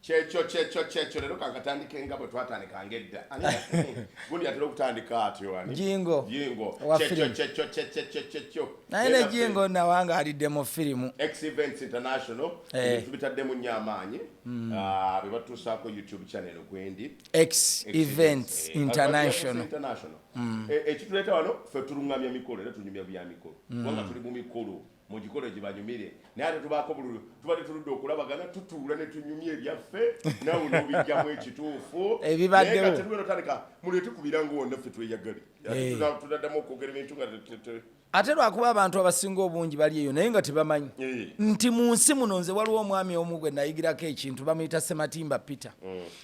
Kyekyo, kyekyo, kyekyo. Leero kankatandike nga bwe twatandikanga edda. Gundi atera okutandika atyo, ani? Jingo. Jingo. Owa Kyekyo, firimu. kyekyo, kyekyo, kyekyo, kyekyo. Naye ne Jingo nawangaalidde mu firimu. X Events International. Ebintu bitaddemu nnyo amaanyi. Ah, be batuusaako YouTube channel kwendi. X Events International. International. Ekituleeta wano, ffe tuluŋŋamya mikolo era tunyumya bya mikolo, kubanga tuli mu mikolo, mugikolo gibanyumire. Naye ate tubaako bululu, tubadde tuludde okulabagana, tutuula ne tunyumya ebyaffe, nawe n'obijjamu ekituufu. Ebibaddewo. Naye kati tugenda otandika mulete kubira nga ffe tweyagale. Ate tunaddamu okwogera ebintu nga Ate lwakuba abantu abasinga obungi bali eyo naye nga tebamanyi nti mu nsi muno, nze waliwo omwami omu gwe nayigirako ekintu, bamuyita Sematimba Peter.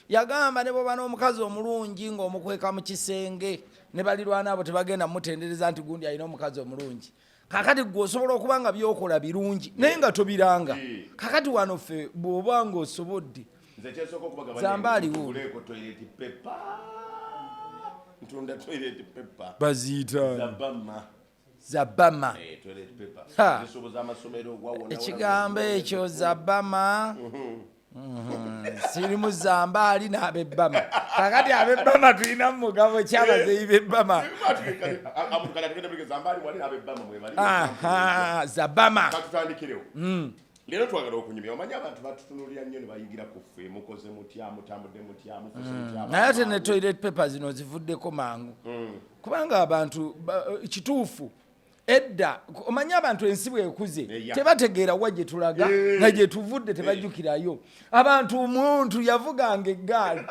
Yagamba ne bwoba n'omukazi omulungi ng'omukweka mu kisenge, ne balirwana abo tebagenda mutendereza nti gundi alina omukazi omulungi. Kakati gwe osobola okuba nga byokola birungi naye nga tobiranga. Kakati wano ffe bw'oba ng'osobodde Nze kyensooka okubagamba, Zamba aliwo. tuguleeko toilet paper. Ntunda toilet paper. Baziyita Zabama. Zabama. Toilet paper. Ha. Zisoboza amasomero gwawona. Ekigambo ekyo zabama. Sirimu zambaali n'abebbama. Kakati abebbama tulina mu mugabo kyabazeeyi b'ebbama. Zambaali wali, abebbama mwebali. Aha, zabama. Katutandikirewo. Leero twagala okunyumya. Omanyi abantu batutunulira nnyo ne bayigira ku ffe: mukoze mutya, mutambudde mutya, mufuuse mutya? Naye ate ne toilet paper zino zivuddeko mangu, kubanga abantu kituufu edda, omanyi abantu ensi bwekuze tebategeera wa gye tulaga nga gye tuvudde, tebajjukirayo. Abantu, omuntu yavuganga eggaali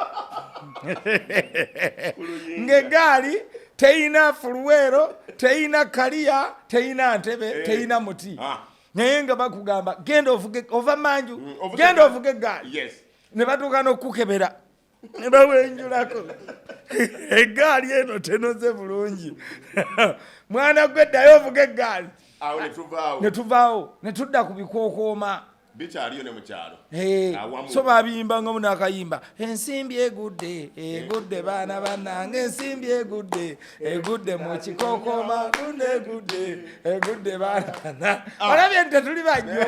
ng'eggaali teyina fuel, teyina kaliya, teyina ntebe, teyina muti, naye nga bakugamba genda ovuge, ova manju, ovuge genda eggaali. Ovuge eggaali. Ne batuuka n'okukukebera ne bawenjulako, eggaali eno tenoze bulungi, mwana gwe ddayo ovuga eggaali. Awo ne tuvaawo. Ne tuvaawo ne tudda ku bikookooma. Bikyaliyo ne mu kyalo. Awamu. So babiyimbangamu n'akayimba, ensimbi egudde, egudde, baana bannange, ensimbi egudde, egudde mu kikookoma, gudde, egudde, egudde, baana banna. Olabye nti tetuli bajjo,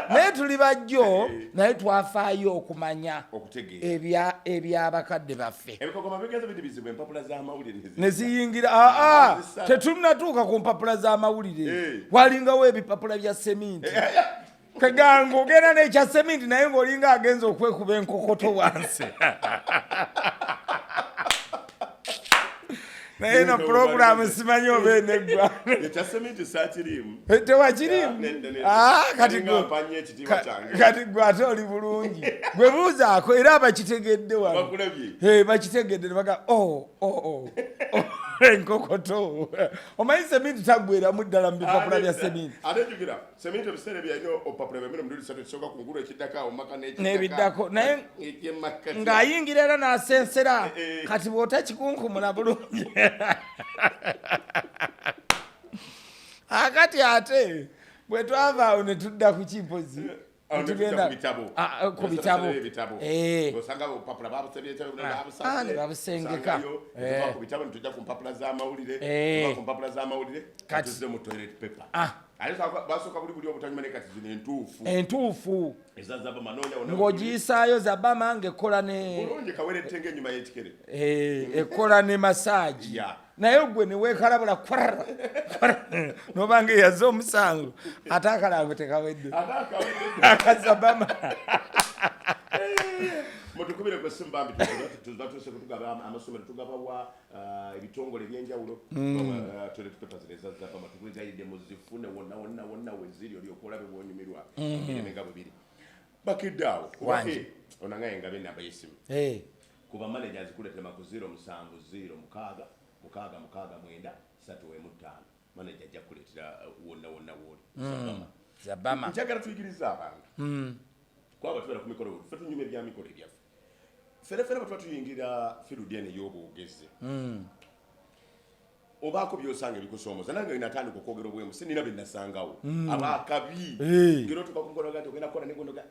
naye tuli bajjo, naye twafaayo okumanya Okutegeera. Ebyabakadde baffe. Ebikokoma bigenze bidibizibwa empapula z'amawulire. Ne ziyingira. Aa, Bazisala. tetunnatuuka ku mpapula z'amawulire. Walingawo ebipapula bya seminti, keganga ogenda nekya seminti naye ng'olinga agenza okwekuba enkokoto wansi. Naye no puroguramu simanyi oba eneggwa. Ekya seminti saakiriimu. Tewakirimu? Nedda, nedda. Ah, kati Nga mpanya ekitiibwa kyange. Kati gwe ate oli bulungi, gwe buuzaako era abakitegedde wano. Bakulabye. Bakitegedde ne baga oh, enkokoto. Omanyi seminti taggweramu ddala mu bipapula bya seminti. Ate jjukira seminti ebiseera byalina opapula byamino mirundi satu: ekisooka ku ngulu, ekiddako awo maka n'ekiddako N'ebiddako, naye ekyemakkati. Ng'ayingira era n'asensera. Kati bw'otakikunkumula bulungi. Akati ate bwe twava awo ne tudda ku kimpozi. Awo ne tudda ku bitabo. Ah, ah, ku bitabo. Ebitabo. Osanga obupapula babusabye, Ah, ne babusengeka. Tuva ku bitabo ne tujja ku mpapula z'amawulire. Tuva ku mpapula z'amawulire, tuzze mu toilet paper. Ate basooka buli obutanyuma, ne kati zino entuufu. Entuufu. Eza Zabama noonya wonna. Ng'ogiyisaayo Zabama ng'ekola ne Bulungi, kawere tenge ennyuma y'ekikere. Ekola ne massage. Naye gwe neweekalabula kwarara nobanga eyaze omusango, ate akalango tekawedde. Ate akawere. Akazabama. Mutukubire ku ssimu bambi, batuuse kutugaba amasomero, tugabawa ebitongole ebyenjawulo. Toilet papers eza Zabama, tukwegayidde muzifune wonna wonna wonna weziri, olyoka olabe bwonyumirwa ebireme nga bubiri bakidde awo. Wangi. Onangaye ngabe enamba y'essimu kuba manager azikuleetera ku 0706669315. Manager ajja kukuleetera wonna wonna wooli Zabama. Zabama. Njagala tuyigirize abantu, kwaba tubeera ku mikolo, ffe tunyuma ebyamikolo ebyaffe fere fere. Bwe tuba tuyingira field eno ey'obwogezi, obaako byosanga ebikusoomoza. Nange natandika okwogera obwemu, sinina bye nasangawo abaakabi. Ngera otuuka ku mukolo ga nti ogenda kukola negonoga,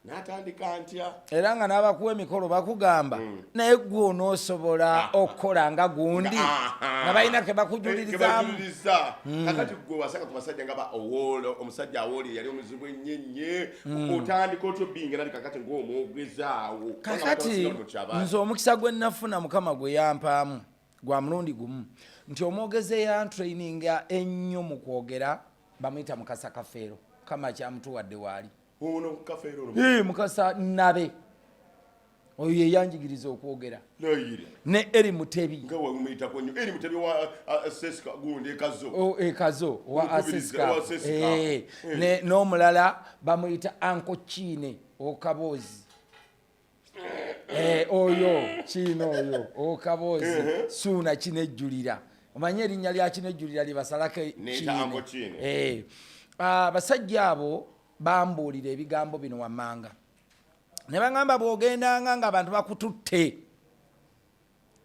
Natandika ntya? Era nga n'abakuwa emikolo bakugamba, naye gwe onoosobola okukola nga gundi? Nga balina ke bakujulirizaamu. Kebajuliriza. Kakati gwe wasanga ku basajja nga ba Owoolo, omusajja Awooli eyali omuzibu ennyo ennyo, otandika otyo binga nali kakati ng'omwogezaawo? Kakati nze omukisa gwe nafuna, Mukama gwe yampaamu gwa mulundi gumu, nti omwogezi eyantraininga ennyo mu kwogera bamuyita Mukasa Kafeero, Mukama kyamutuwadde waali. Ono Kafeero ono? Eh, Mukasa Nabe oyo yeyanjigiriza okwogera. Nayire. Ne Eri Mutebi. Nga wamuyitako nnyo Eri Mutebi wa Seska gundi ekazo. O, ekazo wa Omukubiriza Aseska. wa Aseska. Eh, n'omulala bamuyita Anko Kiine Okaboozi. Eh, oyo Kiine oyo Okaboozi Suuna Kinejjulira, omanye erinnya lya Kinejjulira lyebasalako. Neyita Uncle Kiine. Eh, abasajja abo bambuulira ebigambo bino wammanga ne baŋŋamba, bw'ogendanga ng'abantu bakututte,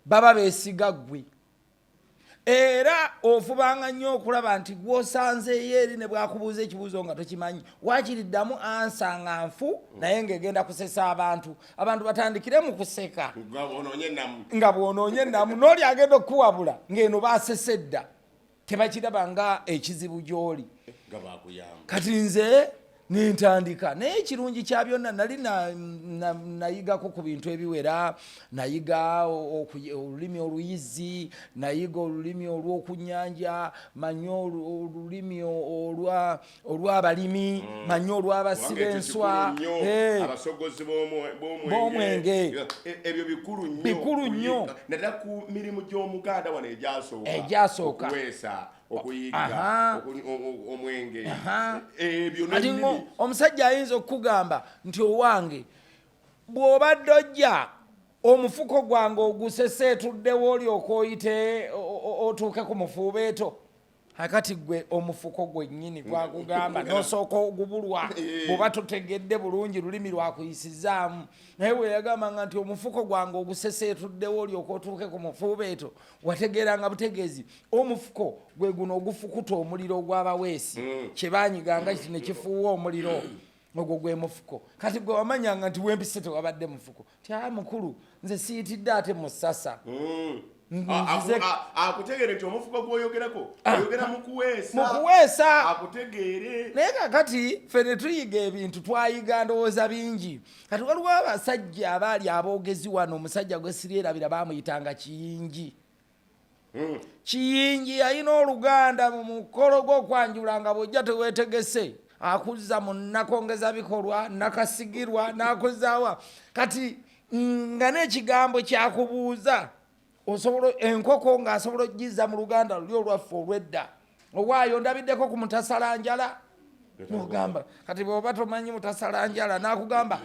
baba beesiga ggwe, era ofubanga nnyo okulaba nti gwosanzeeyo eri ne bwakubuuza ekibuuzo nga tokimanyi, wakiriddamu answer nga nfu, naye ng'egenda kusesa abantu, abantu batandikire mu kuseka. Nga onoonye namu. Nga bw'onoonye enamu n'oli agenda okukuwabula ng'eno basese dda, tebakiraba nga ekizibu gy'oli. Nga bakuyamba. Kati nze nentandika, naye ekirungi kya byonna nali nayigako ku bintu ebiwera. Nayiga olulimi oluyizi, nayiga olulimi olw'okunyanja, manyi olulimi olw'abalimi, manyi olw'abasiba Kubanga ekyo enswa. kikulu nnyo. Eh, Abasogozi b'omwenge. b'omwenge. Ebyo bikulu nnyo. Bikulu nnyo. Okuyiga. Naddala ku mirimu gy'Omuganda wano egyasooka. Egyasooka. Okuweesa, okuyiga, omwenge. Ebyo Kati n'ennimi. Omusajja ayinza okukugamba nti, "Owange, bw'obadde ojja omufuko gwange oguseseetuddewo olyoka oyite otuuke ku mufuubeeto." Akati gwe omufuko gwennyini gwakugamba nosooka ogubulwa bw'oba totegedde bulungi lulimi lwakuyisizaamu. Naye bwe yagambanga nti, "Omufuko gwange oguseseetuddewo olyoka otuuke ku mufuubeeto," wategeeranga butegeezi omufuko gwe guno ogufukuta omuliro ogw'abaweesi, kyebanyiganga kiti ne kifuuwa omuliro, ogwo gwe mufuko. Kati gwe wamanyanga nti wempise tewabadde mufuko, ti, "A mukulu, nze siyitidde ate mu ssasa." Akutegeere nti omufuko gwoyogerako oyogera mu kuweesa. Mu kuweesa. Akutegeere. Naye kakati ffe ne tuyiga ebintu, twayiga ndowooza bingi. Kati waliwo abasajja abaali aboogezi wano, omusajja gwe siryerabira baamuyitanga Kiyingi. Kiyingi yalina Oluganda mu mukolo gw'okwanjula nga bw'ojja teweetegese akuzza mu nakongeza bikolwa nakasigirwa nakuzaawa. Kati nga n'ekigambo kyakubuuza osobola enkoko ng'asobola ogiza mu Luganda luli olwaffe olw'edda, "Owaayo ndabiddeko ku mutasala njala?" Nogamba kati bw'oba tomanyi mutasala njala, nakugamba,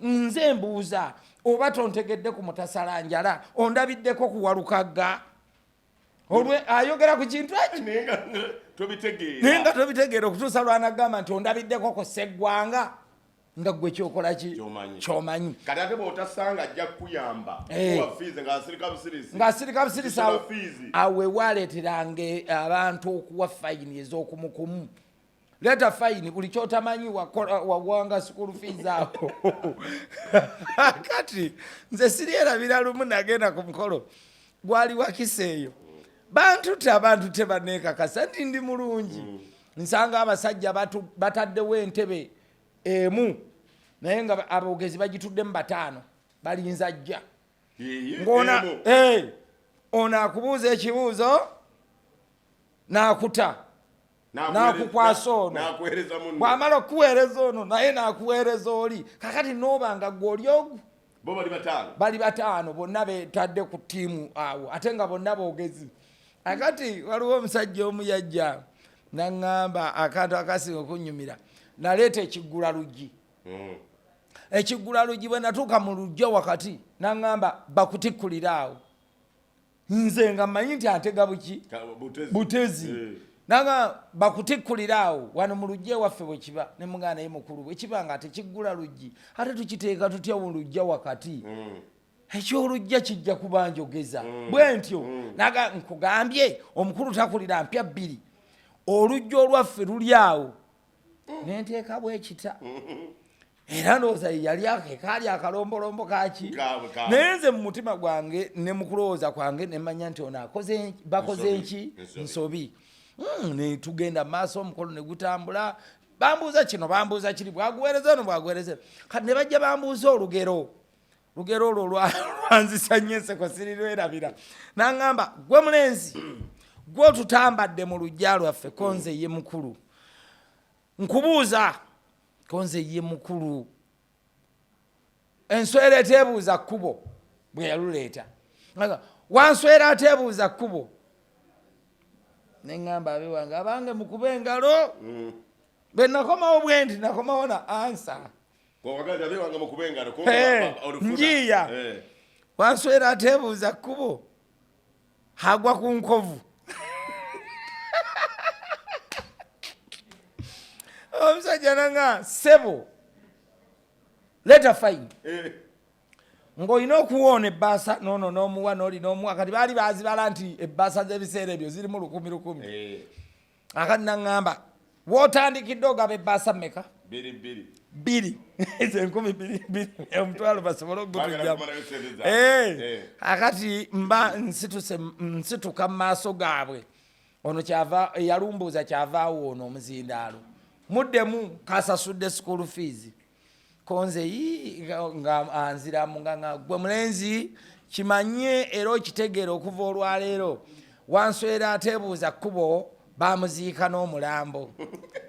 "Nze mbuuza oba tontegedde ku mutasala njala, ondabiddeko ku Walukagga?" Olwe ayogera ku kintu ekyo. Naye nga tobitegeera. Naye nga tobitegeera okutuusa lwanagamba nti, "Ondabiddeko ku sseggwanga?" Nga gwe kyokola ki? Kyomanyi. Kyomanyi. Kati ate bw'otasanga ajja kukuyamba kuwa fees ng'asirika busirisi. Ng'asirika busirisi. Kusaba fees. Awe waleeteranga abantu okuwa fayini ez'okumukumu, leeta fayini buli kyotamanyi, wawanga school fees awo. Kati nze siryerabira lumu nagenda ku mukolo gwali wakisa eyo, bantutte, abantu tebaneekakasa nti ndi mulungi. Nsanga abasajja bataddewo entebe emu, naye nga aboogezi bagituddemu bataano, balinza jja. Yeye, Ng'ona emu. Eh, ono akubuuza ekibuuzo n'akuta n'akukwasa ono. N'akuweereza munno. Bw'amala okukuweereza ono, naye n'akuweereza oli. Kakati nooba nga gwe oli ogu. Bo bali bataano. Bali bataano, bonna betadde ku ttiimu awo, ate nga bonna boogezi. Akati waliwo omusajja omu yajja naŋŋamba akantu akasinga okunyumira. Naleeta ekiggula luggi. Ekiggula luggi, bwe natuuka mu luggya wakati, naŋŋamba, "Bakutikkulira awo." Nze nga mmanyi nti antega buki? Butezi. Butezi. Nanga bakutikkulira awo wano mu luggya ewaffe bwe kiba. Ne muganda, "Naye mukulu, bwe kiba nga tekiggula luggi, ate tukiteeka tutya mu luggya wakati? Ekyolujja kijja kuba njogeza bwe ntyo." Naga, "Nkugambye omukulu takulira mpya bbiri, olujja olwaffe luli awo." Nenteeka bwekita. Era ndowooza ye yali kekaali akalombolombo kaki. Kaabwe, kaabwe. Naye nze mu mutima gwange ne mu kulowooza kwange ne mmanya nti ono akoze, bakoze Nsobi, nki? Nsobi. Nsobi. Ne tugenda mu maaso, omukolo ne gutambula, bambuuza kino, bambuuza kiri, bwaguweereza ono, bwaguweereza eno. Kati ne bajja bambuuza olugero, lugero olwo lwanzisa nnyo enseko, sirirwerabira. Naŋŋamba, gwe mulenzi gwe otutambadde mu luggya lwaffe, konze ye mukulu, nkubuuza, konze ye mukulu, enswera eteebuuza kkubo bwe yaluleeta. Nga, wanswera ateebuuza kkubo. Neŋŋamba abewange, abange mukube engalo. Bwe nakomawo bwe nti nakomawo na answer. Abewange mukube engalo. Njiiya. Wanswera ateebuuza kkubo agwa ku nkovu. Omusajja nanga, ssebo, leeta fine. Ng'olina okuwoona ebbaasa noono n'omuwa n'oli n'omuwa. Kati baali bazibala nti ebbaasa z'ebiseera ebyo zirimu lukumi lukumi. Akati naŋŋamba, w'otandikidde ogaba ebbaasa mmeka? Bbiri bbiri. Bbiri, ezo 2000 omutwalo basobole Baagala ogutujjamu. kumalayo sente zaabwe. Akati mba nsituse, nsituka mu maaso gaabwe. Ono kyava yalumbuuza, kyavaawo ono omuzindaalo muddemu kasasudde school fees. Konze yii, nga anziramu nga gwe mulenzi kimanye era okitegeera, okuva olwaleero wanswera ateebuuza kkubo bamuziika n'omulambo.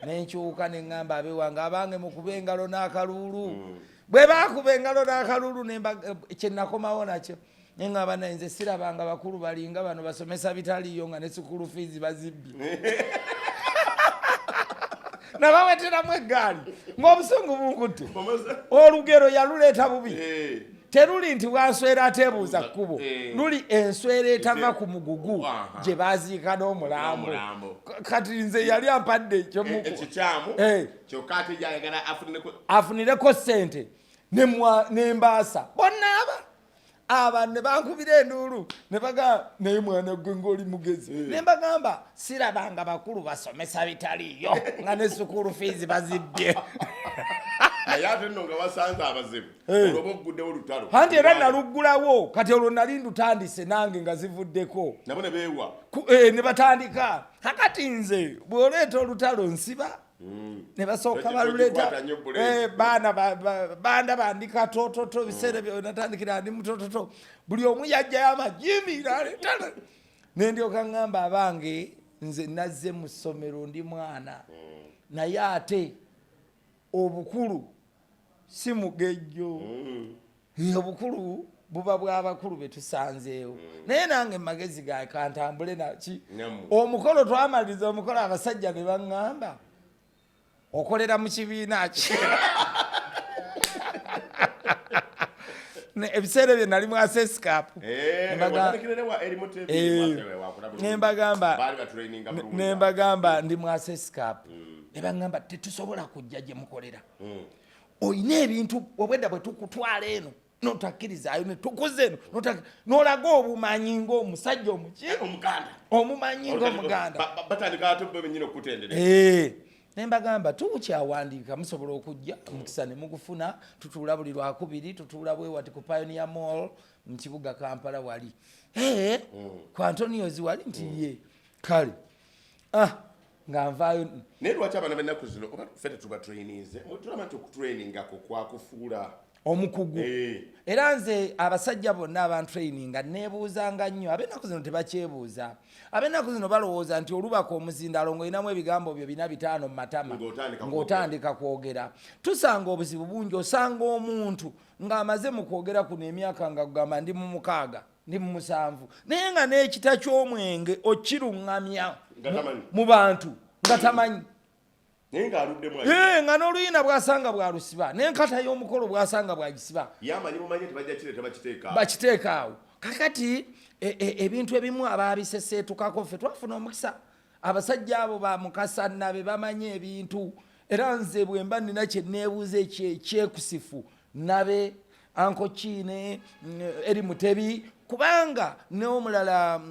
Nenkyuka neŋŋamba abewange, abange mukube engalo n'akaluulu. Bwe bakuba engalo n'akaluulu, kyenakomawo nakyo neŋŋamba, naye nze sirabanga bakulu balinga bano basomesa bitaliyo nga ne school fees bazibbye. Nabaweteramu eggaali ng'obusungu bunkutte. Olugero yaluleeta bubi. Teruli nti wanswera ateebuuza kkubo. Luli enswera etava ku mugugu gye baziika n'omulambo. N'omulambo. Kati nze yali ampadde ekyomuku Ekikyamu. Kyokka ate gyayagala afunireko. Afunireko ssente nembaasa bonna aba aba ne bankubira enduulu ne bagamba, naye mwana gwe ng'oli mugezi. Ne mbagamba, sirabanga bakulu basomesa bitaliyo nga ne school fees bazibbye. Naye ate nno nga wasanze abazibu, olwoba oguddewo olutalo. Anti era naluggulawo. Kati olwo nali ndutandise nange nga zivuddeko. Nabo ne beewa. Ne batandika. Kakati nze bw'oleeta olutalo nsiba ne basooka baluleeta. Togikwata nnyo buleezi. Baana banda bandika tototo, ebiseera byo natandikira ndi mutototo, buli omu yajjayo amajimbi naleeta, nendyoka ŋŋamba abange, nze nazze mu ssomero ndi mwana, naye ate obukulu si mugejjo. Obukulu buba bw'abakulu be tusanzeewo, naye nange mumagezi gae kantambule naki. Nammwe. Omukolo twamaliriza omukolo, abasajja ne baŋŋamba, okolera mu kibiina ki? Ebiseera ebyo nali mu asescap. Watandikira eri mu TV, wakula bulungi. Nembagamba Baali batraininga bulungi. Nembagamba ndi mu asescap, ne baŋŋamba, tetusobola kujja gye mukolera, oyina ebintu obwedda bwe tukutwala eno notakkirizaayo, ne tukuza eno n'olaga obumanyi ng'omusajja omuki? Omuganda. Omumanyi ng'omuganda. Batandika ate bo bennyini okukutendereza. Ne mbagamba, tukyawandiika, musobola okujja, omukisa ne mugufuna. Tutuula buli lwakubiri, tutuula bwewati ku Pioneer Mall mu kibuga Kampala wali. Ku Antonios wali nti ye kale, nga nvaayo. Naye lwaki abaana b'ennaku zino, oba ffe tetubatraininze? Tulaba nti okutrainingako kwakufuula omukugu. Era nze abasajja bonna abantraininga neebuuzanga nnyo. Ab'ennaku zino tebakyebuuza. Ab'ennaku zino balowooza nti olubaka omuzindaalo ng'olinamu ebigambo byo bina bitaano mu matama, Ng'otandika. Ng'otandika kwogera. Tusanga obuzibu bungi. Osanga omuntu ng'amaze mu kwogera kuno emyaka nga kugamba ndi mu 6, ndi mu 7, naye nga n'ekita ky'omwenge okiruŋŋamya Nga tamanyi. mu bantu nga tamanyi. Naye ng'aluddemu. Nga n'oluyina bw'asanga bwalusiba, n'enkata y'omukolo bw'asanga bwagisiba. Yamanyi bumanyi nti bajja kireeta bakiteeka. Bakiteeka awo. Kakati ebintu ebimu ababiseseetukako, ffe twafuna omukisa, abasajja abo ba Mukasa nabe bamanyi ebintu. Era nze bwe mba nina kye neebuuza ekyekusifu, nabe anko Kiine, eri Mutebi, kubanga n'omulala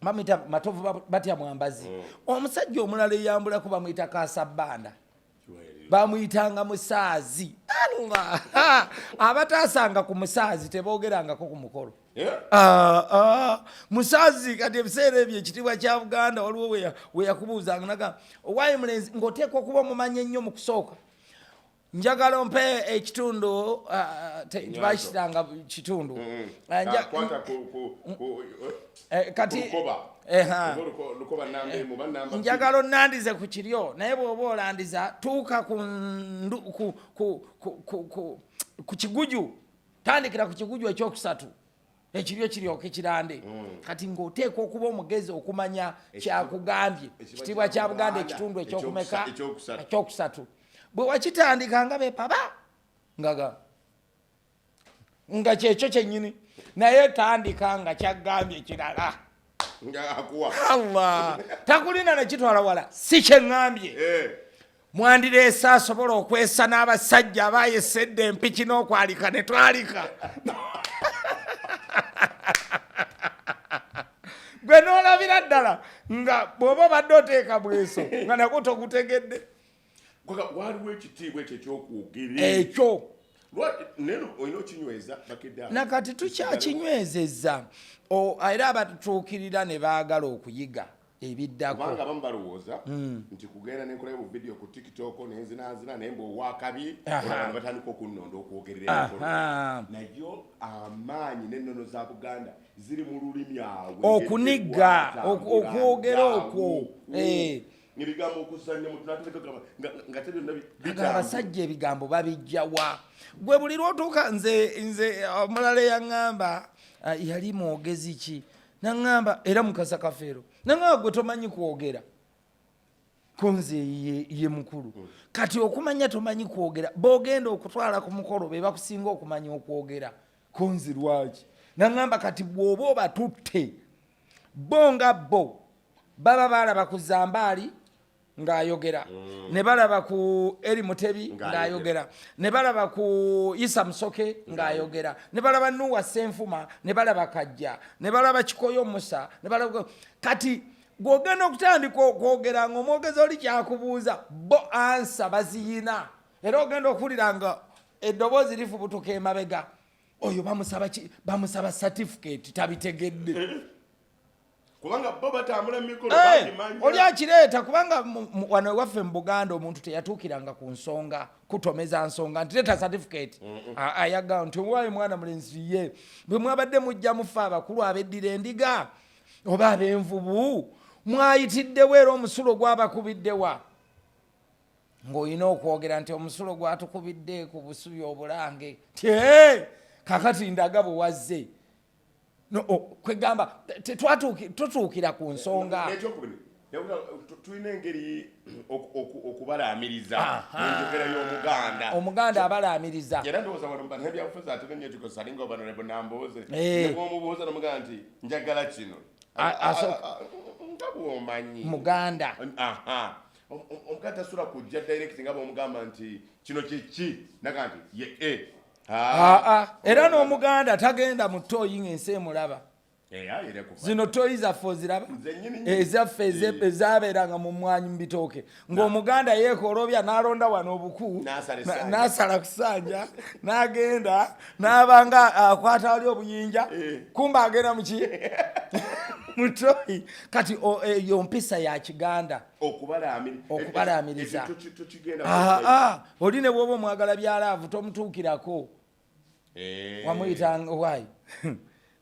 bamuyita Matovu, batya Mwambazi. Omusajja omulala eyambulako bamuyita Kasabbanda. Bamuyitanga musaazi. Allah! Abataasanga ku musaazi teboogerangako ku mukolo. Eh? Ah, ah. Musaazi kati ebiseera ebyo ekitiibwa kya Buganda waliwo we yakubuuzanga naga owaaye mulenzi ng'oteekwa okuba omumanyi ennyo mu kusooka. Njagala ompe ekitundu, ah, tebakitanga kitundu. Ah, Kwata ku kati lukoba. Eha. Oba lukoba namba emu oba namba bbiri. Njagala onandize ku kiryo, naye bw'oba olandiza tuuka ku ndu, ku, ku, ku, ku, ku, ku kiguju, tandikira ku kiguju ekyokusatu, ekiryo kiryoke kirande. Kati ng'oteekwa okuba omugezi okumanya kyakugambye. Ekitiibwa Kitiibwa kya kya Buganda Buganda, ekitundu ekyokumeka? Ekyokusatu. Ekyokusatu. Bwe wakitandika nga bepaba ngaga nga kyekyo kyennyini, naye tandika nga kyagambye kirala. Nga akuwa. Allah takulina nekitwala wala, si kyeŋŋambye. Mwandireese asobola okwesa n'abasajja abayesedde empiki n'okwalika ne twalika. Gwe n'olabira ddala nga bw'oba obadde oteeka bweso nga nagwo togutegedde. Kwega waliwo ekitiibwa ekyo ekyokwogera. Ekyo. Naye olina okinyweza bakedde awo. Nakati tukyakinywezezza. Era abatutuukirira ne baagala okuyiga ebiddako. Kubanga abamu balowooza nti kugenda nenkola bu video ku TikTok nenzinazina naye mbu owakabi, olwo batandika okunnonda okwogerera emikolo. Naye amaanyi n'ennono za Buganda ziri mu lulimi awo. Okunigga, okwogera okwo. Ebigambo okuzannya mu tunatandika kugamba nga te byonna Aga bitambula. Abasajja ebigambo babijjawa? Gwe buli lwotuuka nze omulala eyaŋŋamba, yali mwogezi ki? Naŋŋamba era Mukasa Kafeero. Naŋŋamba gwe tomanyi kwogera. Kunze ye mukulu. Kati okumanya tomanyi kwogera, b'ogenda okutwala ku mukolo be bakusinga okumanya okwogera. Kunze lwaki? Naŋŋamba kati bw'oba obatutte, bo nga bo baba balaba ku Zambaali ng'ayogera, ne balaba ku Eri Mutebi Ng'ayogera. ng'ayogera, ne balaba ku Isa Musoke ng'ayogera, ne balaba Nuwa Senfuma, ne balaba Kajja, ne balaba Kikoyo Musa, ne balaba kati gw'ogenda okutandika okwogera ng'omwogezi oli kyakubuuza, bo ansa baziyina, era ogenda okuwulira nga eddoboozi lifubutuka emabega, oyo bamusaba ki? Bamusaba certificate tabitegedde. Kubanga bo batambula mikolo bagimanyi. Oli akireeta kubanga wano ewaffe mu Buganda omuntu teyatuukiranga ku nsonga kutomeza nsonga nti leeta certificate. Ayaga nti owaayo mwana mulenzi ye bwe mwabadde mujja mufa abakulu abeddira endiga oba ab'envubu mwayitiddewo era omusulo gwabakubiddewa, ng'olina okwogera nti omusulo gwatukubidde ku busubi obulange nti kakati ndaga bwe wazze. No, kwegamba tutuukira ku nsonga. N'ekyokubiri, tulina engeri okubalaamiriza enjogera y'Omuganda. Omuganda abalaamiriza. Era ndowooza wano mu bannabyabufuzi ate nnyo tukozesa alinga Honorable Nambooze. Ne bw'omubuuza n'omugamba nti njagala kino. Nga bw'omanyi. Muganda. Omuganda tasula kujja direct nga bw'omugamba nti kino kiki, naga nti ye e. Era n'Omuganda tagenda mu ttooyi ng'ensi emulaba. Aye, era kufa. Zino ttooyi zaffe oziraba? Nze nnyini nnyini. Ezaffe ezabeeranga mu mmwanyi mu bitooke. Ng'Omuganda yeekoolobya n'alonda wano obuku, N'asala essanja. n'asala ku ssanja, n'agenda, n'abanga akwata wali obuyinja, kumba agenda mu ki? Mu ttooyi. Kati eyo mpisa ya Kiganda. Okubalaamiriza. Ekyo tokigenda ku Oli ne bw'oba omwagala bya laavu tomutuukirako. Wamuyitanga waayi.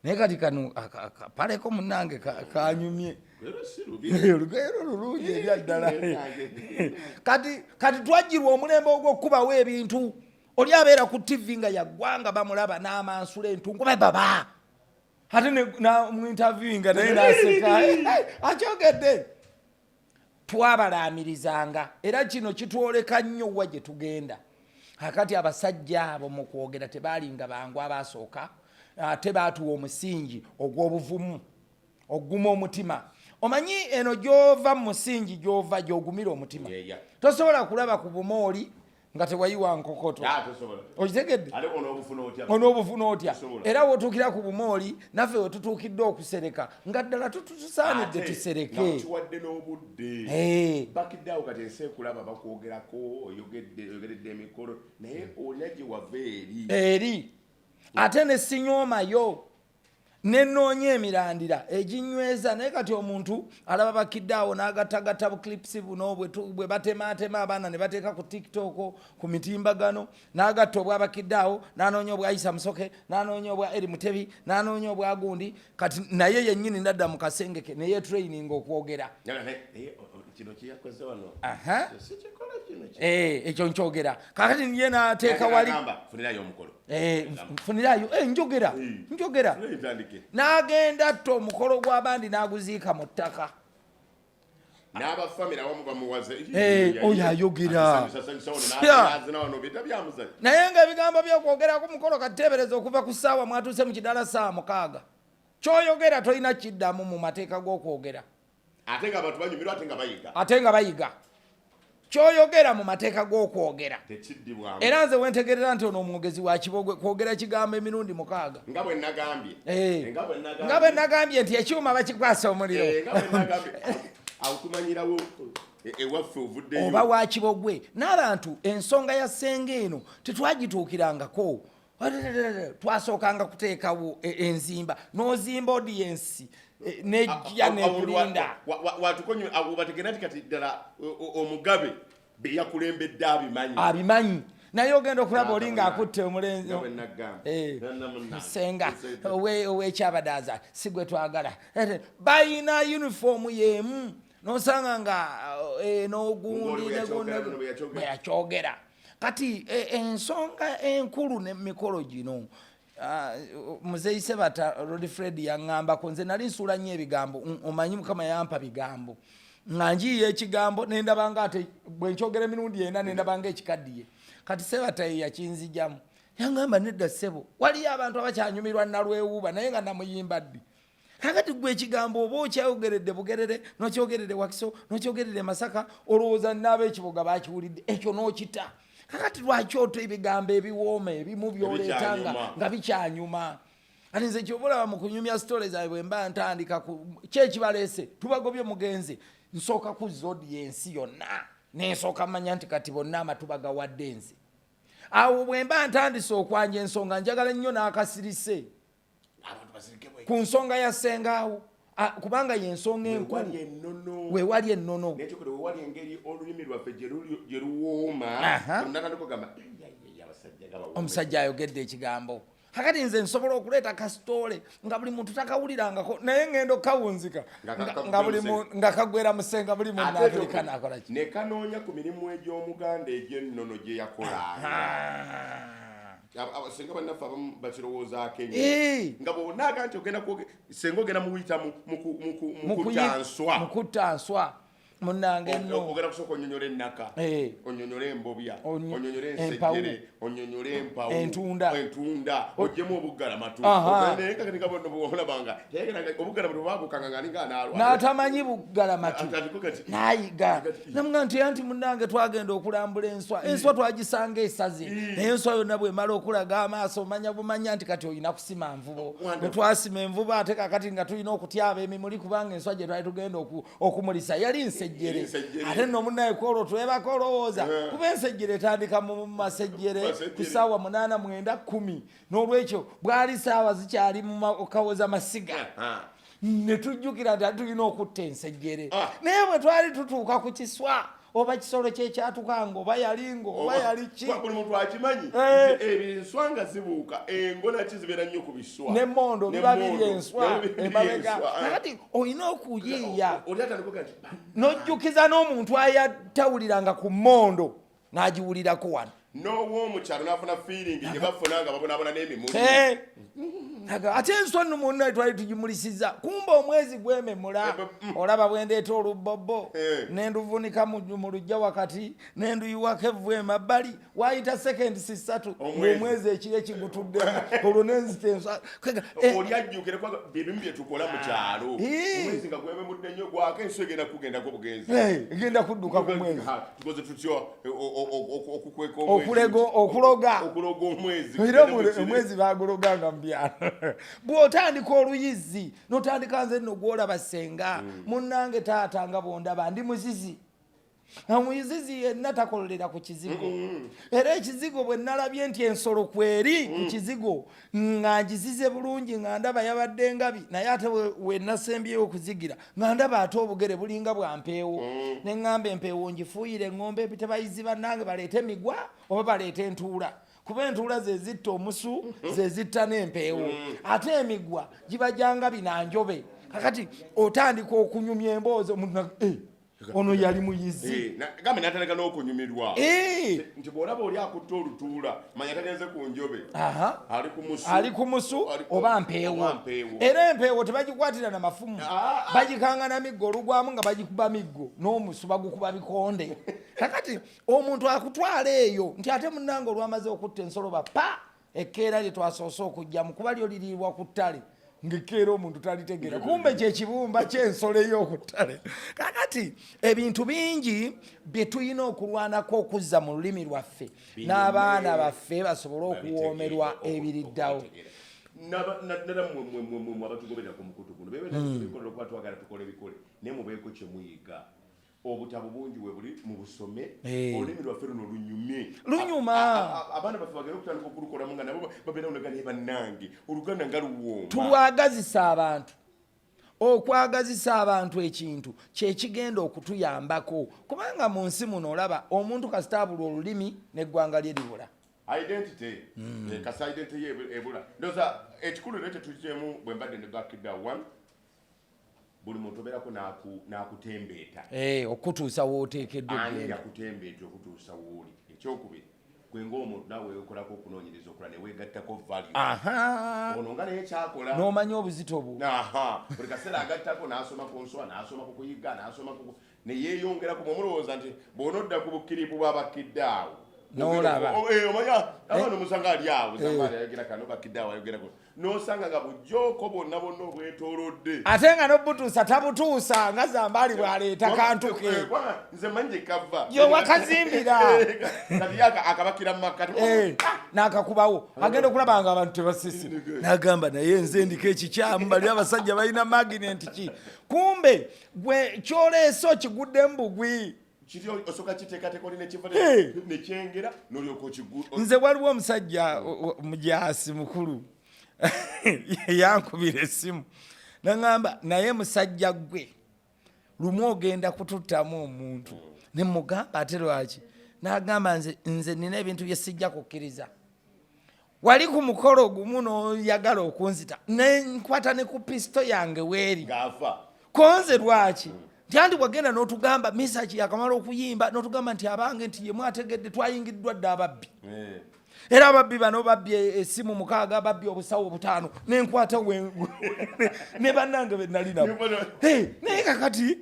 Naye kati kano akapaleko munnange kanyumye. Leero si lubi. Olugoye lwo lulungi ebya ddala. Kati twajjirwa omulembe ogw'okukubawo ebintu. Oli abeera ku TV nga yaggwanga bamulaba n'amansula entungo baba. Ate na mu interview nga naye n'aseka. Akyogedde. Twabalaamirizanga era kino kitwoleka nnyo wa gye tugenda. Akati abasajja abo mu kwogera tebaalinga bangu abaasooka, ate baatuwa omusingi ogw'obuvumu, oguma omutima. Omanyi eno gy'ova mu musingi gy'ova gy'ogumira omutima. Tosobola kulaba ku bumooli Nga tewayiwa nkokoto. Ah, tosobola. Okitegedde? Ate onoobufuna otya? Onoobufuna otya? Tosobola. Era wotuukira ku bumooli, naffe wetutuukidde okusereka nga ddala tusaanidde Ate, nga tusereke. tukiwadde n'obudde. Bakidde awo kati ensi ekulaba, bakwogerako, oyogedde, oyogeredde emikolo, naye olina gye wava eri. Eri ate ne sinyoomayo, nenoonya emirandira eginyweza. Naye kati omuntu alaba bakidde awo n'agattagatta buclips buno bwe batematema abaana ne bateeka ku TikTok, ku mitimbagano, n'agatta obwabakidde awo, n'anoonya obwayisa Musoke, n'anoonya obwa Eri Mutebi, n'anoonya obwa gundi. Kati naye yennyini nadda mu kasenge ke neyetraining okwogera. Naye, kino kyeyakoze wano. Si kikola kino Ekyo nkyogera kakati ye n'ateeka wali. Agamba, funirayo omukolo. Nfunirayo, njogera, njogera. Funirayo ntandike. N'agenda atta omukolo gw'abandi n'aguziika mu ttaka. N'abafamire abamu bamuwaze. Oyo ayogera. Asanyusa wano, n'azina wano, bita byamuzanyo. Naye ng'ebigambo by'okwogera ku mukolo, kateebereza okuva ku ssaawa mwatuuse mu kidaala ssaawa 6, ky'oyogera tolina kiddamu mu mateeka g'okwogera. Ate nga abantu banyumirwa, ate nga bayiga. Ate nga bayiga. Ky'oyogera mu mateeka g'okwogera tekiddibwamu. Era nze wentegerera nti ono omwogezi wa kibogwe, kwogera kigambo emirundi 6. Nga bwe nagambye. Nga bwe nagambye. Nga bwe nagambye nti ekyuma bakikwasa omuliro. Nga bwe nagambye, awo tumanyirawo ewaffe ovuddeyo. Oba wa kibogwe. N'abantu, ensonga ya ssenga eno tetwagituukirangako. Twasookanga kuteekawo enzimba, n'ozimba audience, nejja nekulinda. Watukonyo bategera nti kati ddala omugabe be yakulembedde abimanyi. Abimanyi, naye ogenda okulaba oli ng'akutte omulenzi. Nga bwe nagamba. Nana munnange. Senga owekyabadaaza si gwe twagala. Bayina uniform yemu, nosanga nga n'ogundi. Ng'oli bwe yakyogera, bino bwe yakyogera. Bwe yakyogera. Kati ensonga enkulu nemikolo gino, muzeeyi Sebata Rodfred yaŋŋambako, nze nali nsuula nnyo ebigambo. Omanyi Mukama yampa bigambo, nga njiiya ekigambo nendabanga ate bwe nkyogera emirundi ena nendabanga ekikaddiye. Kati Sebata ye yakinzijamu, yaŋŋamba, "Nedda ssebo, waliyo abantu abakyanyumirwa nalwewuuba." Naye nga namuyimba ddi? Kakati gwe ekigambo oba okyogeredde Bugerere, nokyogerere Wakiso, nokyogerere Masaka, olowooza n'abekibuga bakiwulidde ekyo, n'okita. Kakati lwaki ota ebigambo ebiwooma ebimu byoleeta nga Ebikyanyuma. Nga bikyanyuma? Kati nze kyoba olaba mu kunyumya story zaabwe, bwe mba ntandika ku ki ekibaleese, tubagobye mugenze, nsooka kuzza audience yonna, nensooka manya nti kati bonna amatu bagawadde nze. Awo bwe mba ntandise okwanja ensonga, njagala nnyo n'akasirise abantu basirike bwe ku nsonga ya ssengaawo. Kubanga yensonga enkulu. Wewali ennono. Wewali ennono. Nekyokole wewali engeri olulimi lwaffe gye luwooma. Natandika ogamba, "Eyayaya, abasajja nga bawooma." Omusajja ayogedde ekigambo. Kakati nze nsobola okuleeta kasitole nga buli muntu takawulirangako, naye ngenda okukawunzika Nga nga buli nga kagwera musenga, buli Ate munnafirika ekyo- nakola ki? Ne kanoonya ku mirimu egy'omuganda egy'ennono gye yakolanga. Singa bannaffe abamu bakirowoozaako ennyo, nga bwonaaga nti ogenda senga ogenda muyita mu kutta nswa. Mu kutta nswa, munnange nno. Ogenda kusooka onyonyole ennaka, onyonyole embobya, onyonyole empawu. Ensejjere, onyonyole empawu. Entunda. Entunda, ogyemu obuggalamatu. Naye nga kati nga bonna olabanga obuggalamatu bwabukanga nga alinga anaalwala. N'atamanyi buggalamatu. Atandika kati Nayiga namuga nti anti munnange twagenda okulambula enswa, enswa twagisanga esaze, naye enswa yonna bwemala okulaga amaaso, omanya bumanya nti kati olina kusima nvubo. Wonderful. Bwe twasima envubo, ate kakati nga tulina okutyaba emimuli, kubanga enswa gye twali tugenda okumulisa yali nsejjere. Ensejjere. Ate nno munnaye kwolwo twebako olowooza, kuba ensejjere etandika mu masejjere Masejjere. ku ssaawa 8, 9, 10. N'olwekyo bwali saawa zikyali mu kawoza masiga, ne tujjukira nti ate tulina okutta ensejjere. Naye bwe twali tutuuka ku kiswa, oba kisolo kyekyatukanga, oba yalingo, oba yali ki. Buli muntu akimanyi nti ebinswa nga zibuuka, engo naki zibeera nnyo ku biswa. Nemmondo biba biri N'emmondo. enswa Nabyo biri emabega. enswa. Kakati olina okuyiiya. Oli atandika oga nti N'ojjukiza n'omuntu ayatawuliranga ku mmondo n'agiwulirako wano. N'ow'omukyalo n'afuna feeling gye bafuna nga babonaabona n'emimuli. Ate enswa nno munna twali tugimulisiza, kumba omwezi gwememula. Olaba bwendeeta olubbobo nenduvunika mu luggya wakati, nenduyiwako evvu emabbali, wayita sekendi 3 Omwezi. Ng'omwezi ekiro ekigutuddemu, olwo nenzita enswa. Oli ajjukire kubanga byebimu bye tukola mu kyalo. Omwezi nga gwememudde nnyo, gwaka, ensi egenda kugendako bugenzi. Egenda kudduka ku mwezi. Ha, tukoze tutyo okukweka omwezi. Okuloga. Okuloga omwezi. Era omwezi baguloganga mu byalo. Bw'otandika oluyizi n'otandika, nze nno gwolaba senga munnange, taata, nga bwondaba ndi muzizi. Omuzizi yenna takololera ku kizigo, era ekizigo bwe nalabye nti ensolo kweri ku kizigo, nga ngizize bulungi, nga ndaba yabadde ngabi, naye ate we nasembyeyo okuzigira nga ndaba ate obugere bulinga bwa mpeewo, ne ŋŋamba empeewo ngifuuyire eŋŋombe tebayizi bannange baleete emigwa oba baleete entuula, kuba entuula ze zitta omusu, ze zitta n'empeewo, ate emigwa giba gya ngabi nanjobe. Kakati otandika okunyumya emboozi, omuntu "Eh, ono yali muyizi." Gambe natandika n'okunyumirwa nti bw'olaba oli akutte olutuula, manya tagenze ku njobe, ali ku musu. Ali ku musu oba mpeewo. Oba mpeewo. Era empeewo tebagikwatira na mafumu. Ah, ah. Bagikanga na miggo, olugwamu nga bagikuba miggo, n'omusu bagukuba bikonde. Kakati omuntu akutwala eyo nti ate munnange olwamaze okutta ensolo, bapa ekkeera lye twasoose okugjamu, kuba lyo liriibwa ku ttale, ng'ekkeera omuntu talitegeera, kumbe kyekibumba ky'ensolo ey'oku ttale. Kakati ebintu bingi bye tulina okulwanako okuzza mu lulimi lwaffe n'abaana baffe basobole okuwoomerwa ebiriddawo. Naddala mmwe abatugoberera ku mukutu guno, bebekolera okuba twagala tukola ebikole, naye mubeeko kye muyiga. Obutabo bungi we buli, mu busome. Olulimi lwaffe luno lunyumye. Lunyuma. Abaana baffe bagenda okutandika okulukolamu nga nabo babeerawo naga, naye bannange, Oluganda nga luwooma. Tulwagazisa abantu. Okwagazisa abantu ekintu kyekigenda okutuyambako, kubanga mu nsi muno olaba omuntu kasita abulwa olulimi, n'eggwanga lye libula. Identity. Kasa identity ye ebula. Ndoza ekikulu era kyetugyemu bwe mbadde ne bakidda one, buli muntu obeerako n'akutembeeta. Okutuusa wooteekeddwa Ani okugenda. Yakutembeeta okutuusa wooli. Ekyokubiri, gwe ng'omuntu naawe weekolako okunoonyereza okola ne weegattako value. Ono nga naye kyakola. N'omanya obuzito bwo. Aha, buli kaseera agattako, n'asoma ku nswa, n'asoma ku kuyiga, n'asoma ku ne yeeyongerako. Bw'omulowooza nti bw'onodda ku bukiripu bw'abakidde awo N'olaba. Omanya abaana omusanga ali awo, Zambaali ayogera kano, bakidde awo ayogera kuno, n'osanga nga bujjooko bwonna bwonna obwetoolodde. Ate nga n'obutuusa tabutuusa nga Zambaali bw'aleeta kantu ke. Kubanga nze manyi gye kava. Yo wakazimbira. Kati ye akabakira mu makkati. N'akakubawo, agenda okulaba nga abantu tebasisi, n'agamba, naye nze ndiko ekikyamu, bali abasajja balina magnet ki? Kumbe gwe kyoleese okiguddemu bugwi. Kiri osooka kiteekateeka, oli nekiva nekyengera n'olyoka okigu. Nze waliwo omusajja mujaasi mukulu yankubira essimu naŋŋamba, naye musajja gwe, lumu ogenda kututtamu omuntu. Ne mugamba, ate lwaki? N'agamba, nze nina ebintu bye sijja kukkiriza. Wali ku mukolo gumu n'oyagala okunzita, nenkwata ne ku pisito yange weeri. Ng'afa. Konze lwaki? Nti anti wagenda n'otugamba Misaki yakamala okuyimba, n'otugamba nti abange, nti ye mwategedde twayingiddwa dda ababbi, era ababbi bano babbye essimu 6, babbye obusawo 5, nenkwata ne bannange be nali nabo. Hey, naye kakati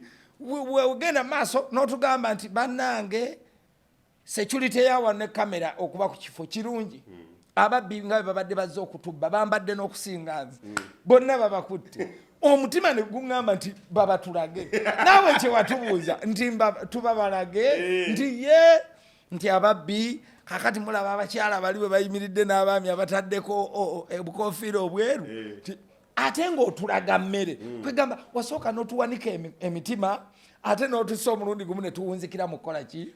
ogenda maaso n'otugamba nti bannange, security yawa ne kamera okuba ku kifo kirungi, ababbi nga bwe babadde bazze okutubba bambadde n'okusinga nze, bonna babakutte. Omutima ne guŋŋamba nti babatulage, naawe kyewatubuuza nti tubabalage nti ye nti ababbi kakati mulaba abakyala bali bwe bayimiridde n'abaami abataddeko obukofiira obweru. Ate ng'otulaga mmere, kwegamba wasooka n'otuwanika emitima, ate n'otusa omulundi gumu ne tuwunzikira mu kukola ki?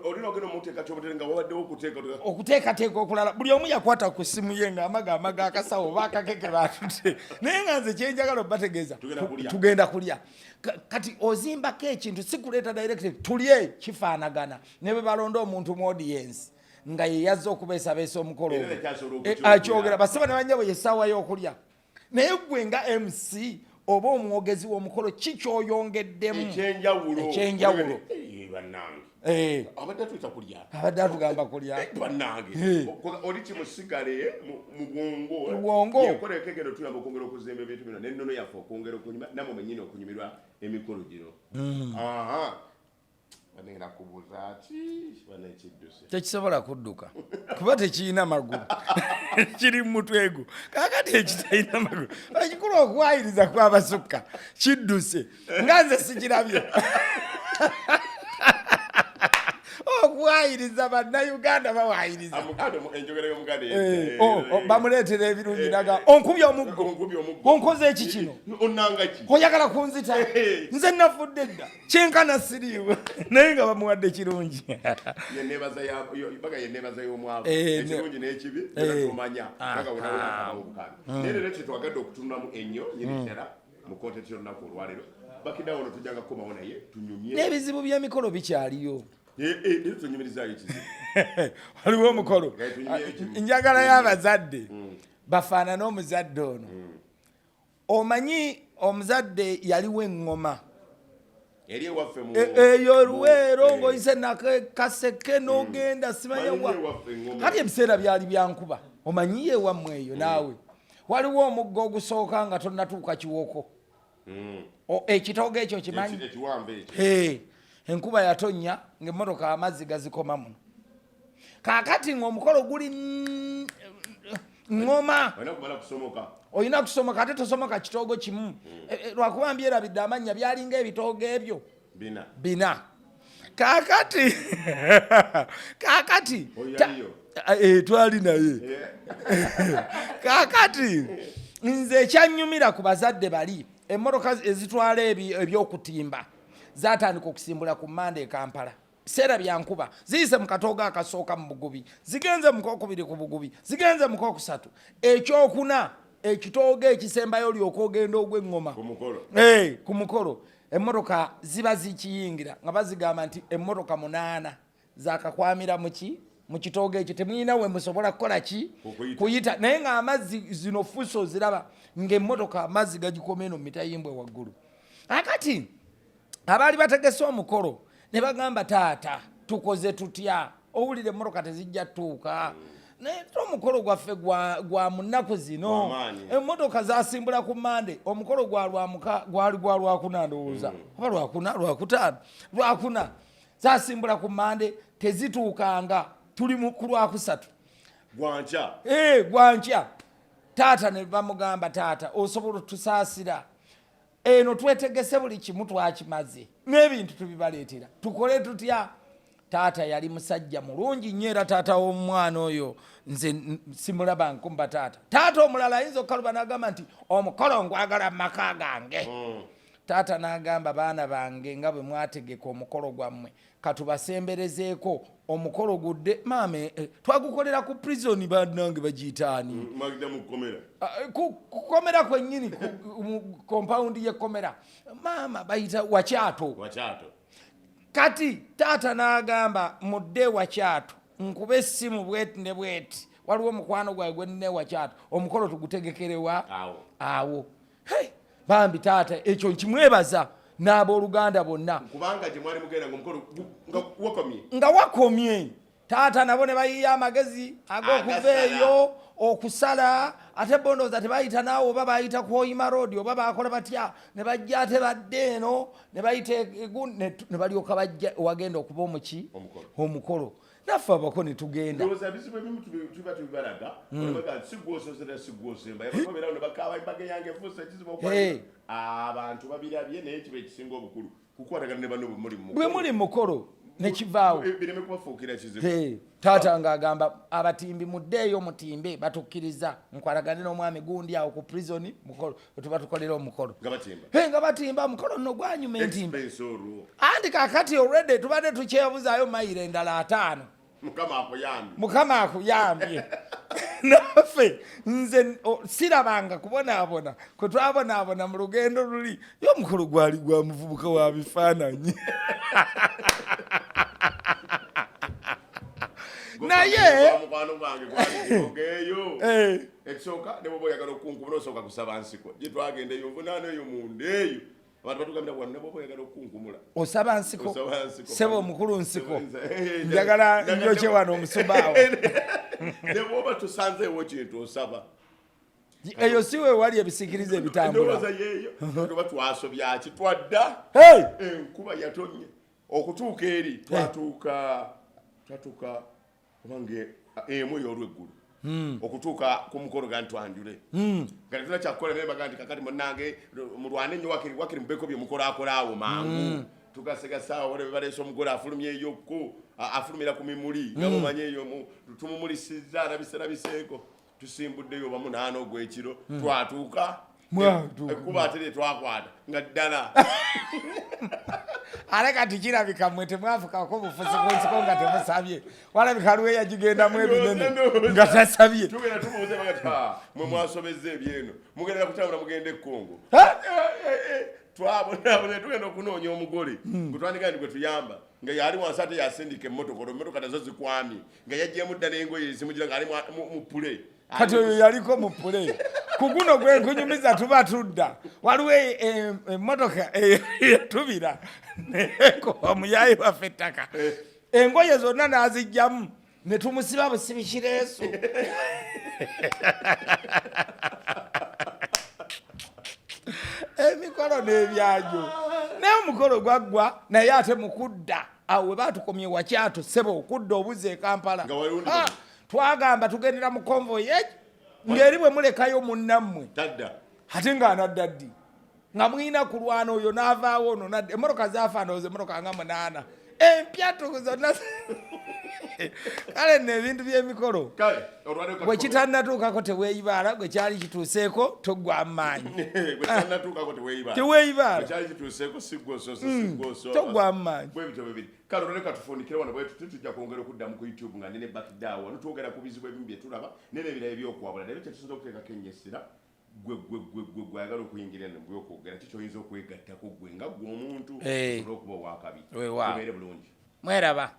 Olina ogenda omuteeka kyobutere nga wabaddewo okuteeka. Okuteekateeka okulala, buli omu yakwata ku ssimu ye ng'amaga akasawo oba akakeke batute, naye nga nze kyenjagala obategeeza, Tugenda kulya. Tugenda kulya. Kati ozimbako ekintu, si kuleeta directive tulye, kifaanagana ne bwe balonda omuntu mu audience nga ye yazze okubeesabeesa omukolo Era ogwo. nekyasobola okukyogera. Akyogera, basaba ne bannyabo, yessaawa y'okulya, naye gwe nga MC oba omwogezi w'omukolo, ki kyoyongeddemu? Ekyenjawulo. Ekyenjawulo. Eh, bannange. Eh. Abadde atuyita kulya. Abadde atugamba kulya. Eh, bannange. Eh. Oli kimusigale mu bwongo. Mu bwongo. Enkola ekegenda otuyamba okwongera okuzimba ebintu bino n'ennono yaffe okwongera okunyuma namwe mwennyini okunyumirwa emikolo gino. Aha. Banengera kubuuza ki? Banekidduse. Tekisobola kudduka kuba tekirina magulu, kiri mu mutwe gwo. Kakati ekitalina magulu, ekikulu okuwayiriza kwabasukka kidduse nga nze sikirabye. Okuwayiriza, Bannayuganda bawayiriza. Enjogera y'omuganda. Eh, oh, oh, bamuleetera ebirungi naga onkubye omuggo. Onkubye omuggo. Onkoze eki kino. Onanga ki? Oyagala kunzita. Nze nafudde dda, kyenkana siriiwe, naye nga bamuwadde kirungi. Baga yenebaza y'omwavu. Eh, ekirungi n'ekibi tumanya aga wonawona obukabi. Naye leero kyetwagadde okutunulamu ennyo nyini ddala mu content y'olunaku olwaleero, bakiddawo no tujjanga kukomawo naye tunyumye. N'ebizibu by'emikolo bikyaliyo. Eh, eh, leero tunyumirizaayo ekizibu. Waliwo omukolo. Eh, tunyumyeyo kimu. Njagalayo abazadde bafaanane omuzadde ono. Omanyi omuzadde yaliwo eŋŋoma eri ewaffe mu Eyo Luweero, ng'oyise Nakaseke n'ogenda simanya Manyi wa. ewaffe eŋŋoma. Kati ebiseera byali byankuba, omanyiyo ewammwe eyo naawe waliwo omugga ogusooka nga tonnatuuka Kiwoko. Ekitoogo ekyo kimanyi? Ekiwanvu ekyo. Hey, enkuba yatonnya ng'emmotoka amazzi gazikoma muno. Kaakati ng'omukolo guli ŋŋoma. Olina kumala kusomoka. Olina kusomoka, ate tosomoka kitoogo kimu. Lwakuba mbyerabidde amannya, byalinga ebitoogo ebyo bina. Bina. Kaakati Oyo yaliyo? Twali naye. Kaakati nze ekyanyumira ku bazadde bali, emmotoka ezitwala ebyokutimba zatandika okusimbula ku Mande e Kampala. Biseera byankuba, ziyise mu katoogo akasooka mu bugubi, zigenze mu kokubiri ku bugubi, zigenze mu kokusatu, ekyokuna, ekitoogo ekisembayo, olyoka ogenda ogw'eŋŋoma ku mukolo. Eh, ku mukolo emmotoka ziba zikiyingira nga bazigamba nti emmotoka 8 zakakwamira muki mu kitoogo ekyo, temulina we musobola kukola ki? Okuyita. Kuyita. Naye ng'amazzi, zino fuso oziraba ng'emmotoka amazzi gagikoma eno mu mitayimbwa waggulu. Akati abaali bategese omukolo ne bagamba, "Taata, tukoze tutya? Owulira emmotoka tezijja tutuuka, naye te omukolo gwaffe gwa mu nnaku zino." Gw'amaanyi. Emmotoka zasimbula ku Mande, omukolo gwa lwamuka, gwali gwa Lwakuna ndowooza, oba Lwakuna, Lwakutaano, Lwakuna. Zasimbula ku Mande, tezituukanga, tuli ku Lwakusatu. Gwankya. Eh, gwankya. Taata ne bamugamba, "Taata, osobola otusaasira? Eno twetegese, buli kimu twakimaze, n'ebintu tubibaleetera, tukole tutya?" Taata yali musajja mulungi nnyo, era taata w'omwana oyo nze simulaba nkumba taata. Taata omulala ayinza okukaluba n'agamba nti omukolo ngwagala mu maka gange. Taata n'agamba, "Baana bange, nga bwe mwategeka omukolo gwammwe, katubasemberezeeko omukolo gudde maama." Twagukolera ku prison, bannange, bagiyitaani? Magida mu kkomera. Ah, kukomera kwennyini, mu compound y'ekkomera, maama, bayita Wakyato. Wakyato. Kati taata n'agamba, "Mudde Wakyato, nkube essimu bweti ne bweti, waliwo omukwano gwange gwe nnina Wakyato, omukolo tugutegekerewa awo." Awo. Hey, bambi taata ekyo nkimwebaza n'abooluganda bonna. Kubanga gye mwali mugenda nga omukolo nga wakomye. Nga wakomye. Taata nabo ne bayiya amagezi ag'okuva Agasala. eyo okusala, ate bo ndowooza tebayita naawe, oba bayita ku Hoima Road oba bakola batya, ne bajja ate badde eno ne bayita ne balyoka bajja wagenda okuba omuki. Omukolo. Omukolo. Naffe abako ne tugenda. Ndowooza ebizibu ebimu tuba tubibalaga, olaga nti si gwosozera, si gwosemba, ababeerawo ne bakaaba, embaga yange efuuse ekizibu okwa abantu babirabye, naye kiba ekisinga obukulu kukwatagana ne banno bwe muli mu bwe muli mukolo nekivaawo. Bireme kubafuukira kizibu. Hey, taata ng'agamba abatimbi, "Muddeeyo mutimbe, batukkiriza nkwalagane n'omwami gundi awo ku prison, mukolo tuba tukolera omukolo." Nga batimba. Hey, nga batimba omukolo nno gwanyuma entimba. Expense olwo. Anti kakati already tubadde tukyebuzaayo mayiro endala 50. Mukama akuyambye. Mukama akuyambye. Naffe nze sirabanga kubonaabona kwe twabonaabona mu lugendo luli. Ye omukolo gwali gwa muvubuka wa bifaananyi, naye mukwano gwange gwaligeeyo. Eh, ekisooka ne bwoba oyagala okunkuba nosooka kusaba nsiko gye twagenda eyo nvunaano eyo munda eyo. Abantu batugambira wano ne bwoba oyagala okukunkumula Osaba nsiko. Osaba nsiko. Sebo omukulu nsiko. Eh, Njagala njokye wano omusubaawo. Ne bwoba tusanzeewo kintu osaba. Eyo si we wali ebisikiriza ebitambula. Endowooza yeeyo. Tuba twasobyaki twadda. Hey! Enkuba yatonye. Okutuuka eri twatuuka twatuuka obange emu ey'olweggulu. Okutuuka ku mukolo ga ntwanjule. Nga tetulina kyakukola naye baga nti kakati munnange mulwane nnyo wakiri wakiri mubeeko bye mukolakola awo mangu. Tugasegasaawo waliwo baleese omugole afulumyeyokko afulumira ku mimuli nga mumanyi eyo tumumulisizza alabiserabiseeko. Tusimbuddeyo oba 8 ogw'ekiro twatuuka. Mwatuuka. Ekkubo ate lye twakwata nga ddala. Ate kati kirabika mmwe temwafukako bufuzi ku nsiko nga temusabye. Walabika lwe yagigendamu ebinene nga tasabye. Tugenda tubuuze baga nti, "Ah, mwe mwasobezza ebyeno mugenda kutambula mugenda e Congo." Ha? Twabonaabona tugenda okunoonya omugole gwe twandika nti gwe tuyamba nga yali wansi ate yasindika emmotoka, olwo emmotoka nazo zikwamye nga yaggyemu ddala engoye ezimugira ng'ali mu pule. Kati oyo yaliko mu pule. Ku guno gwe nkunyumiza tuba tudda waliwo emmotoka eyatubira neekuba omuyaayi waffe ettaka, engoye zonna n'aziggyamu ne tumusiba busibi kireesu. Emikolo n'ebyajo naye omukolo gwaggwa, naye ate mu kudda awo we baatukomye Wakyato ssebo okudda obuzza e Kampala. Nga waliwo Twagamba tugendera mu convoy egi ng'eri bwe mulekayo munnammwe. Tadda. Ate ng'anadda ddi? Nga mulina kulwana oyo n'avaawo ono nadda. Emmotoka zaafa ndowooza emmotoka nga 8 empya tuku zonna. Kale nno ebintu by'emikolo. Kale, olwaleero Bwe kitannatuukako teweeyibaala, gwe kyali kituuseeko toggwa maanyi. Bwe kitannatuukako teweeyibaala. Teweeyibaala. Bwe kyali kituuseeko si ggwe osoose, si ggwe osooka. Toggwa maanyi. Bwe bityo bwe biri. Kale olwaleero katufundikire wano bwe tuti, tujja kwongera okuddamu ku YouTube nga nene Bakidaawo. Wano twogera ku bizibu ebimu bye tulaba n'ebirala eby'okuwabula. Leero kye tusinza okuteekako ennyo essira, gwe, gwe, gwe, gwe, gwe ayagala okuyingira eno mu by'okwogera, ki ky'oyinza okwegattako gwe nga ggwe omuntu Eh. osobole okuba ow'akabi. Weewaawo. Mubeere bulungi. Mweraba.